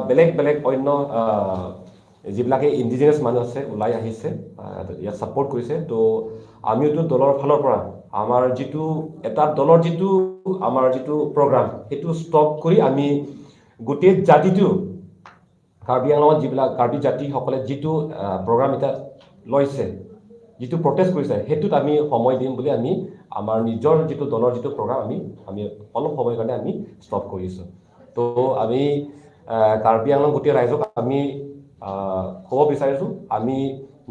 বেলেগ বেলেগ অন্য যিবিলাকে ইণ্ডিজিনাছ মানুহ আছে, ওলাই আহিছে, ইয়াত ছাপৰ্ট কৰিছে। তো আমিওতো দলৰ ফালৰ পৰা আমাৰ যিটো এটা দলৰ যিটো আমাৰ যিটো প্ৰগ্ৰাম, সেইটো ষ্টপ কৰি আমি গোটেই জাতিটো, কাৰ্বি আংলঙত যিবিলাক কাৰ্বি জাতিসকলে যিটো প্ৰগ্ৰাম এতিয়া লৈছে, যিটো প্ৰটেষ্ট কৰিছে, সেইটোত আমি সময় দিম বুলি আমি আমাৰ নিজৰ যিটো দলৰ যিটো প্ৰগ্ৰাম আমি আমি অলপ সময়ৰ কাৰণে আমি ষ্টপ কৰিছোঁ। তো আমি কাৰ্বি আংলং গোটেই ৰাইজক আমি ক'ব বিচাৰিছোঁ, আমি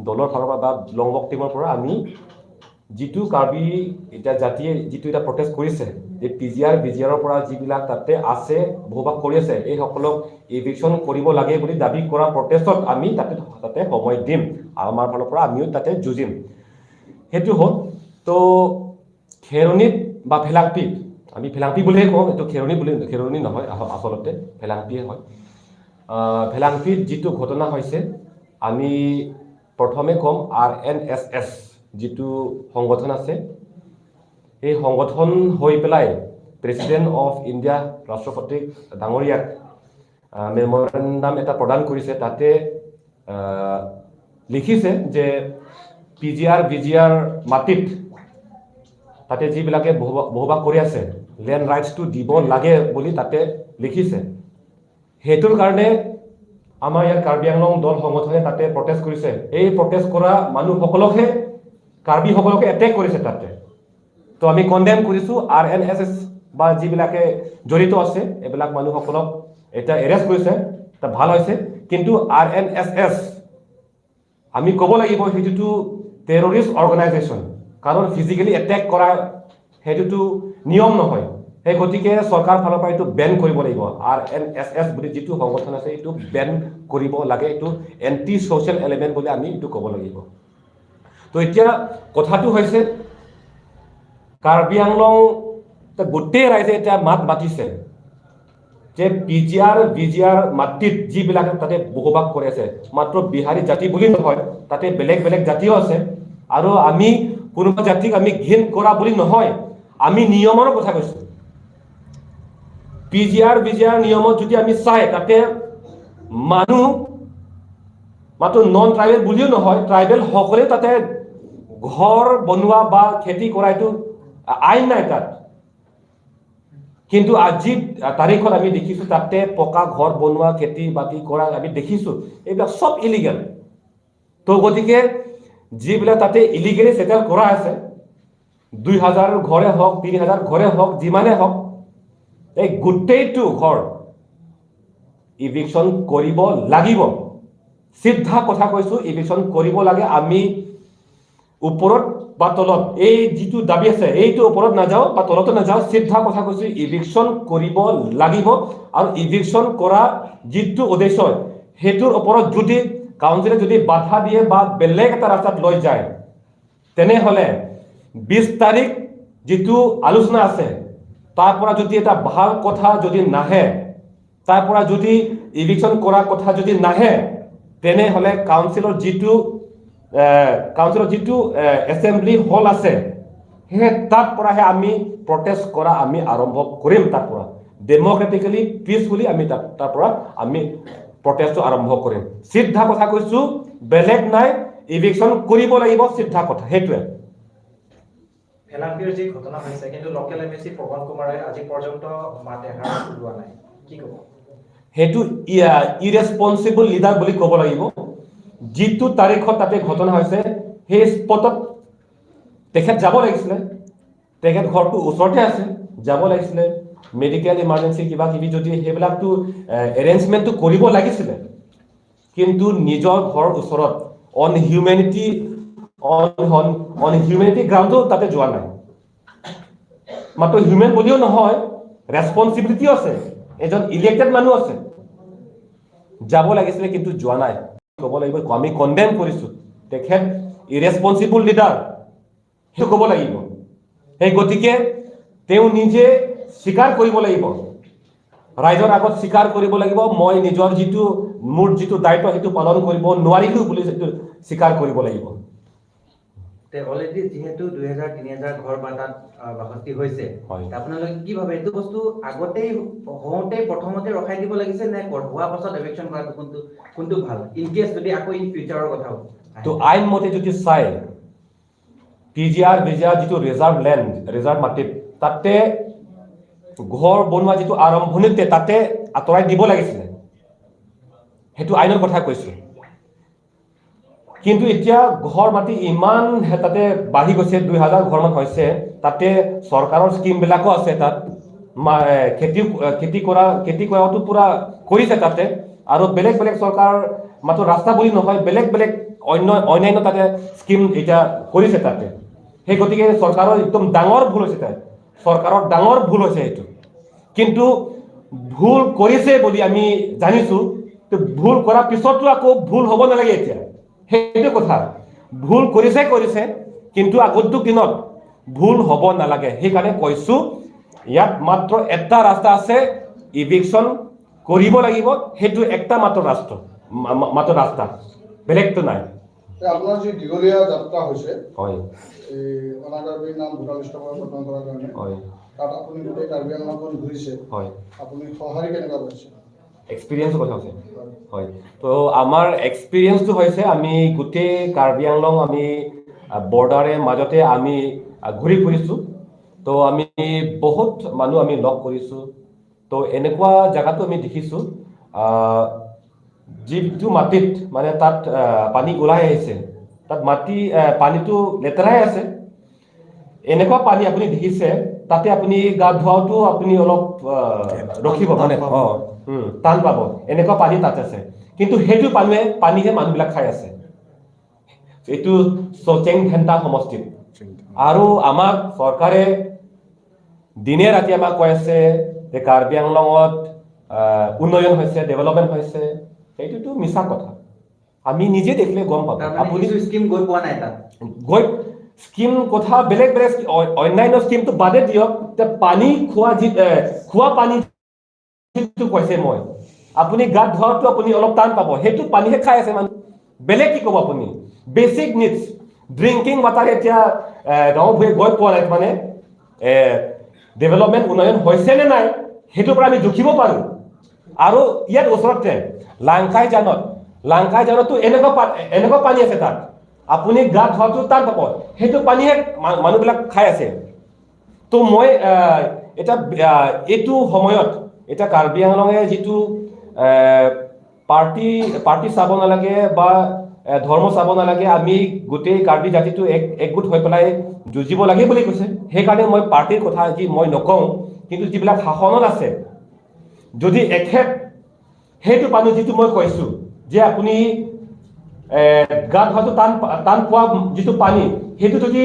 দলৰ ফালৰ পৰা বা লং ৱাক টীমৰ পৰা আমি যিটো কাৰ্বি এতিয়া জাতিয়ে যিটো এতিয়া প্ৰটেষ্ট কৰিছে যে পিজিআৰ বিজিআৰৰ পৰা যিবিলাক তাতে আছে, বসবাস কৰি আছে, এইসকলক ইভিকশ্যন কৰিব লাগে বুলি দাবী কৰা প্ৰটেষ্টত আমি তাতে তাতে সময় দিম। আমাৰ ফালৰ পৰা আমিও তাতে যুঁজিম। সেইটো হ'ল। তো খেৰণিত বা ভেলাংপিত, আমি ভেলাংপি বুলিয়ে কওঁ, এইটো খেৰণি বুলি, খেৰণি নহয়, আচলতে ভেলাংপিয়ে হয়। ভেলাংপিত যিটো ঘটনা হৈছে, আমি প্ৰথমে ক'ম আৰএনএছএছ যিটো সংগঠন আছে, সেই সংগঠন হৈ পেলাই প্ৰেচিডেণ্ট অফ ইণ্ডিয়া, ৰাষ্ট্ৰপতি ডাঙৰীয়াক মেমৰেণ্ডাম এটা প্ৰদান কৰিছে। তাতে লিখিছে যে পিজিআৰ বিজিআৰ মাটিত তাতে যিবিলাকে বসবাস কৰি আছে, লেণ্ড ৰাইটছটো দিব লাগে বুলি তাতে লিখিছে। সেইটোৰ কাৰণে আমাৰ ইয়াত কাৰ্বি আংলং দল সংগঠনে তাতে প্ৰটেষ্ট কৰিছে। এই প্ৰটেষ্ট কৰা মানুহসকলকহে, কাৰ্বিসকলকে এটেক কৰিছে তাতে। তো আমি কণ্ডেম কৰিছোঁ। আৰএনএছএছ বা যিবিলাকে জড়িত আছে, এইবিলাক মানুহসকলক এতিয়া এৰেষ্ট কৰিছে, তা ভাল হৈছে। কিন্তু আৰএনএছএছ আমি ক'ব লাগিব, সেইটোতো টেৰৰিষ্ট অৰ্গেনাইজেশ্যন, কাৰণ ফিজিকেলি এটেক কৰা সেইটোতো নিয়ম নহয়। সেই গতিকে চৰকাৰ ফালৰ পৰা এইটো বেন কৰিব লাগিব। আৰএনএছএছ বুলি যিটো সংগঠন আছে, এইটো বেন কৰিব লাগে। এইটো এণ্টি ছ'চিয়েল এলিমেণ্ট বুলি আমি এইটো ক'ব লাগিব। তো এতিয়া কথাটো হৈছে, কাৰ্বি আংলং গোটেই ৰাইজে এতিয়া মাত মাতিছে যে পিজিআৰ বিজিআৰ মাটিত যিবিলাক তাতে বসবাস কৰি আছে, মাত্ৰ বিহাৰী জাতি বুলি নহয়, তাতে বেলেগ বেলেগ জাতিও আছে। আৰু আমি কোনোবা জাতিক আমি ঘিণ কৰা বুলি নহয়, আমি নিয়মৰ কথা কৈছোঁ। পিজিআৰ বিজিআৰ নিয়মত যদি আমি চাই, তাতে মানুহ মাত্ৰ নন ট্ৰাইবেল বুলিও নহয়, ট্ৰাইবেল সকলে তাতে ঘৰ বনোৱা বা খেতি কৰা এইটো আইন নাই তাত। কিন্তু আজি তাৰিখত আমি দেখিছোঁ, তাতে পকা ঘৰ বনোৱা, খেতি বাতি কৰা আমি দেখিছোঁ। এইবিলাক চব ইলিগেল। তো গতিকে যিবিলাক তাতে ইলিগেলি ছেটেল কৰা আছে, 2000 ঘৰে হওক, 3000 ঘৰে হওক, যিমানে হওক, এই গোটেইটো ঘৰ ইভিকশ্যন কৰিব লাগিব। চিধা কথা কৈছোঁ, ইভিকশ্যন কৰিব লাগে। আমি ওপৰত বা তলত এই যিটো দাবী আছে, এইটো ওপৰত নাযাওঁ বা তলতো নাযাওঁ। চিধা কথা কৈছোঁ, ইভিকশ্যন কৰিব লাগিব। আৰু ইভিকশ্যন কৰা যিটো উদ্দেশ্য, সেইটোৰ ওপৰত যদি কাউন্সিলে যদি বাধা দিয়ে বা বেলেগ এটা ৰাস্তাত লৈ যায়, তেনেহ'লে 20 তাৰিখ যিটো আলোচনা আছে, তাৰ পৰা যদি এটা ভাল কথা যদি নাহে, তাৰ পৰা যদি ইভিকশ্যন কৰা কথা যদি নাহে, তেনেহ'লে কাউন্সিলৰ যিটো এছেম্বলি হল আছে, সেই তাত পৰাহে আমি প্ৰটেষ্ট কৰা আমি আৰম্ভ কৰিম। তাৰ পৰা ডেম'ক্ৰেটিকেলি, পিচফুলি আমি তাত তাৰ পৰা আমি প্ৰটেষ্টটো আৰম্ভ কৰিম। চিধা কথা কৈছোঁ, বেলেগ নাই, ইভিকশ্যন কৰিব লাগিব, চিধা কথা সেইটোৱে। ভেলাংপিৰ যি ঘটনা হৈছে, কিন্তু লোকেল এমএলচি পৱন কুমাৰে আজি পৰ্যন্ত মাত এষাৰ ওলোৱা নাই, কি ক'ব? সেইটো ইৰেচপনচিবল লিডাৰ বুলি ক'ব লাগিব। যিটো তাৰিখত তাতে ঘটনা হৈছে, সেই স্পটত তেখেত যাব লাগিছিলে। তেখেত ঘৰটো ওচৰতে আছে, যাব লাগিছিলে। মেডিকেল ইমাৰ্জেঞ্চি কিবা কিবি যদি সেইবিলাকতো এৰেঞ্জমেণ্টটো কৰিব লাগিছিলে। কিন্তু নিজৰ ঘৰৰ ওচৰত on humanity গ্ৰাউণ্ডো তাতে যোৱা নাই। মাত্ৰ হিউমেন বুলিও নহয়, ৰেচপনচিবিলিটিও আছে। এজন ইলেক্টেড মানুহ আছে, যাব লাগিছিলে, কিন্তু যোৱা নাই। ক'ব লাগিব, আমি কণ্ডেম কৰিছোঁ। তেখেত ইৰেচপনচিবল লিডাৰ, সেইটো ক'ব লাগিব। সেই গতিকে তেওঁ নিজে স্বীকাৰ কৰিব লাগিব, ৰাইজৰ আগত স্বীকাৰ কৰিব লাগিব, মই নিজৰ যিটো মোৰ যিটো দায়িত্ব, সেইটো পালন কৰিব নোৱাৰিলোঁ বুলি সেইটো স্বীকাৰ কৰিব লাগিব। তে অলৰেডি যিহেতু 2000 3000 ঘৰ বা তাত বাসস্তি হৈছে, আপোনালোকে কি ভাবে, এইটো বস্তু আগতেই হওঁতে প্ৰথমতে ৰখাই দিব লাগিছে নে হোৱা পাছত এভিকশ্যন কৰাটো কোনটো কোনটো ভাল, ইন কেছ যদি আকৌ ইন ফিউচাৰৰ কথাও আহে? তো আইন মতে যদি চাই, পিজিআৰ বিজিআৰ যিটো ৰিজাৰ্ভ লেণ্ড, ৰিজাৰ্ভ মাটিত তাতে ঘৰ বনোৱা যিটো আৰম্ভণিতে তাতে আঁতৰাই দিব লাগিছিলে, সেইটো আইনৰ কথা কৈছোঁ। কিন্তু এতিয়া ঘৰ মাটি ইমান তাতে বাঢ়ি গৈছে, 2000 ঘৰমান হৈছে তাতে। চৰকাৰৰ স্কীমবিলাকো আছে তাত, খেতি কৰাটো পূৰা কৰিছে তাতে। আৰু বেলেগ বেলেগ চৰকাৰ, মাত্ৰ ৰাস্তা বুলি নহয়, বেলেগ বেলেগ অন্য অন্যান্য তাতে স্কীম এতিয়া কৰিছে তাতে। সেই গতিকে চৰকাৰৰ একদম ডাঙৰ ভুল হৈছে তাত, চৰকাৰৰ ডাঙৰ ভুল হৈছে সেইটো। কিন্তু ভুল কৰিছে বুলি আমি জানিছোঁ, তো ভুল কৰাৰ পিছতো আকৌ ভুল হ'ব নালাগে এতিয়া, সেইটো কথা। ভুল কৰিছে কৰিছে, কিন্তু আগন্তুক দিনত ভুল হ'ব নালাগে। সেইকাৰণে কৈছোঁ, ইয়াত মাত্ৰ এটা ৰাস্তা আছে, ইভিকশ্যন কৰিব লাগিব। সেইটো একটা মাত্ৰ ৰাস্তা, মাত্ৰ ৰাস্তা, বেলেগটো নাই। এই আপোনাৰ যি দীঘলীয়া যাত্ৰা হৈছে এই অনাকাৰ্বি নাম ভোটাৰ লিষ্টৰ পৰা কৰ্তন কৰাৰ কাৰণে, তাত আপুনি গোটেই কাৰ্বি আংলংখন ঘূৰিছে। আপুনি সঁহাৰি কেনেকুৱা পাইছে? এক্সপিৰিয়েঞ্চৰ কথা হৈছে? হয়, তো আমাৰ এক্সপিৰিয়েঞ্চটো হৈছে, আমি গোটেই কাৰ্বি আংলং আমি বৰ্ডাৰে মাজতে আমি ঘূৰি ফুৰিছোঁ। তো আমি বহুত মানুহ আমি লগ কৰিছোঁ। তো এনেকুৱা জেগাতো আমি দেখিছোঁ, যিটো মাটিত মানে তাত পানী ওলাই আহিছে, তাত মাটি পানীটো লেতেৰাই আছে। এনেকুৱা পানী আপুনি দেখিছে, তাতে আপুনি গা ধোৱাটো আপুনি অলপ ৰখিব মানে টান পাব, এনেকুৱা পানী তাত আছে। কিন্তু সেইটো পানীহে মানুহবিলাক খাই আছে। এইটো চেংধেন্টা সমষ্টিত। আৰু আমাক চৰকাৰে দিনে ৰাতি আমাক কৈ আছে যে কাৰ্বি আংলঙত উন্নয়ন হৈছে, ডেভেলপমেণ্ট হৈছে। সেইটোতো মিছা কথা, আমি নিজে দেখিলে গম পাব। তাৰমানে আপুনি কিছু স্কিম গৈ পোৱা নাই তাত? গৈ স্কিম কথা বেলেগ বেলেগ অন্যান্য স্কিমটো বাদে দিয়ক, তে পানী খোৱা যি খোৱা পানী যিটো কৈছে মই, আপুনি গাত ধোৱাটো আপুনি অলপ টান পাব, সেইটো পানীহে খাই আছে মানুহ। বেলেগ কি ক'ব আপুনি? বেচিক নিডছ ড্ৰিংকিং ৱাটাৰ এতিয়া গাঁও ভূঞে গৈ পোৱা নাই। মানে ডেভেলপমেণ্ট, উন্নয়ন হৈছে নে নাই, সেইটোৰ পৰা আমি জুখিব পাৰোঁ। আৰু ইয়াত ওচৰতে লাংকাইজানতো এনেকুৱা পানী আছে, তাত আপুনি গা ধোৱাটো টান পাব, সেইটো পানীহে মানুহবিলাক খাই আছে। তো মই এতিয়া এইটো সময়ত এতিয়া কাৰ্বি আংলঙে যিটো পাৰ্টি পাৰ্টি চাব নালাগে বা ধৰ্ম চাব নালাগে, আমি গোটেই কাৰ্বি জাতিটো একগোট হৈ পেলাই যুঁজিব লাগে বুলি কৈছে। সেইকাৰণে মই পাৰ্টিৰ কথা যি মই নকওঁ, কিন্তু যিবিলাক শাসনত আছে, যদি এখেত সেইটো পানী যিটো মই কৈছোঁ যে আপুনি গা ধোৱাটো টান পোৱা যিটো পানী, সেইটো যদি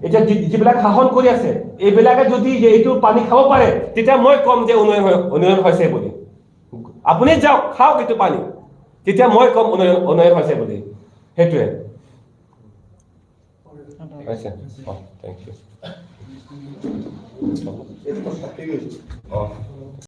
এতিয়া যিবিলাক শাসন কৰি আছে, এইবিলাকে যদি যে এইটো পানী খাব পাৰে, তেতিয়া মই ক'ম যে উন্নয়ন হৈছে বুলি। আপুনি যাওক, খাওক এইটো পানী, তেতিয়া মই ক'ম উন্নয়ন হৈছে বুলি। সেইটোৱে হৈছে। অঁ, thank U. এইটো কথা ঠিক হৈছে। অঁ।